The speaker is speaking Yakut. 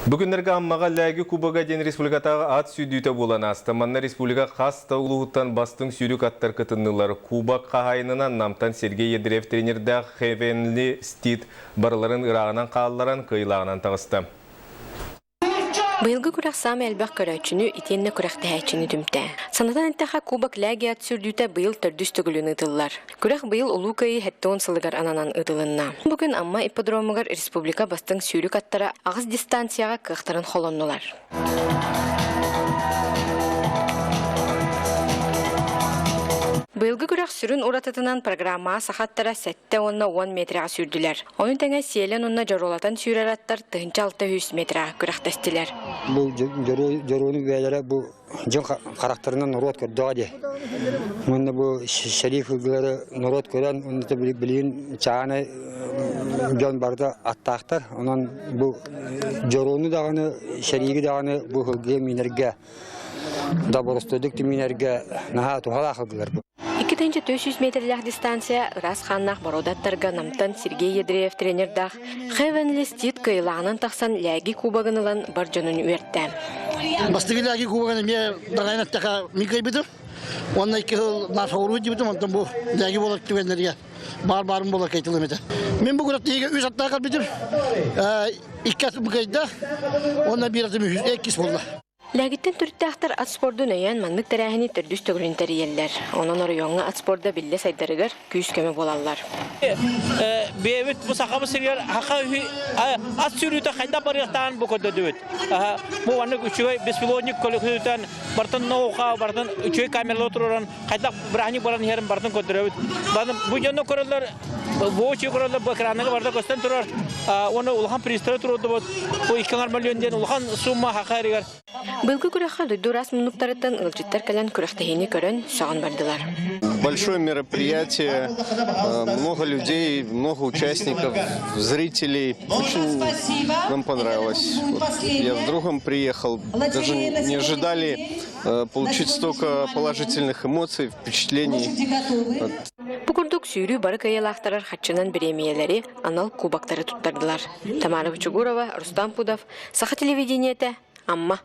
Бу күннэргэ Аммаҕа Лээги Кубога диэн республикатааҕы ат сүүрдүүтэ буолан ааста. Манна республика хас да улууһуттан бастыҥ сүүрүк аттар кытыннылар. Кубок хаһаайынынан Намтан Сергей Ядреев тренердээх Хевенли Стит барыларын ырааҕынан хаалларан, кыайыылааҕынан таҕыста. Быйылгы күрэх саамай элбэх көрөөччүнү итиэннэ күрэхтэһээччини түмтэ. Санатан эттэххэ, Кубок Лээги ат сүүрдүүтэ быйыл төрдүс төгүлүн ыытыллар. Күрэх быйыл Улуу Кыайыы 70 сылыгар ананан ыытылынна. Бу күн Амма ипподромугар республика бастыҥ сүүрүк аттара аҕыс дистанцияҕа кыахтарын холоннулар. Быйылгы күрэх сүрүн уратытынан программаҕа саха аттара 7 уонна 10 метрэҕэ сүүрдүлэр. Ону тэҥэ сиэлэн уонна дьоруолатан сүүрэр аттар 1600 метрэҕэ күрэхтэстилэр. Бу дьоруону бэйэлэрэ бу дьон харахтарынан норуот көрдөҕө дии. Уонна бу сэрии сылгылары норуот көрөн, уонна билигин чаанай дьон барыта аттаахтар. Онон бу дьоруону даҕаны, сэрииги даҕаны бу сылгыга миинэргэ, доборостойдук миинэргэ наһаа туһалаах сылгылар. 2400 метрлээх дистанция ыраас хааннаах боруодаттарга Намтан Сергей Ядреев тренердаах Heavenly Steed кыайыылааҕынан тахсан Лээги кубогын ылан бар дьонун үөртэ. Бастакы Лээги кубогын эмиэ даҕайан эттэхэ мин кыайбытым. Уонна икки сыл наш оҕуруу диэбитим, онтон бу Лээги буолар түгэннэргэ баар баарым буолар кайтылым этэ. Мин бу күрэхтэһиигэ үс аттаах кэлбитим. Икки атым кыайда, уонна биир атым үһүс, иккис буолла. Лээгиттэн төрүттээхтэр ат спордун өйөөн маннык тэрээһини төрдүс төгүлүн тэрийэллэр. Онон оройуоҥҥа ат спорда биллэ сайдарыгар күүс-көмө буолаллар. Бэйэбит бу сахабыт сиригэр саха ат сүүрүүтэ хайдах барыахтааҕын бу көрдөрдүбүт. Бу маннык үчүгэй беспилотник көлөкүтүтэн барытын ноуха, барытын үчүгэй камералар туруоран хайдах бырааһынньык баран иһэрин барытын көрдөрөбүт. Бу дьонно көрөллөр, бу очи көрөллөр, бу экраннарга барыта көстөн турар. Уонна улахан пристары туруордубут. Бу 2 миллион диэн улахан сумма хаха эригэр. Быйылгы күрэххэ дойду араас муннуктарыттан ыалдьыттар кэлэн күрэхтэһиини көрөн, сөҕөн бардылар. Большое мероприятие, много людей, много участников, зрителей. Очень нам понравилось. Вот я с другом приехал, даже не ожидали получить столько положительных эмоций, впечатлений. Бу курдук сүүрүү бары кыайыылаахтарар харчынан бириэмийэлэри анал кубоктары туттардылар. Тамара Бучугурова, Рустам Пудов, Саха телевидениетэ, Амма.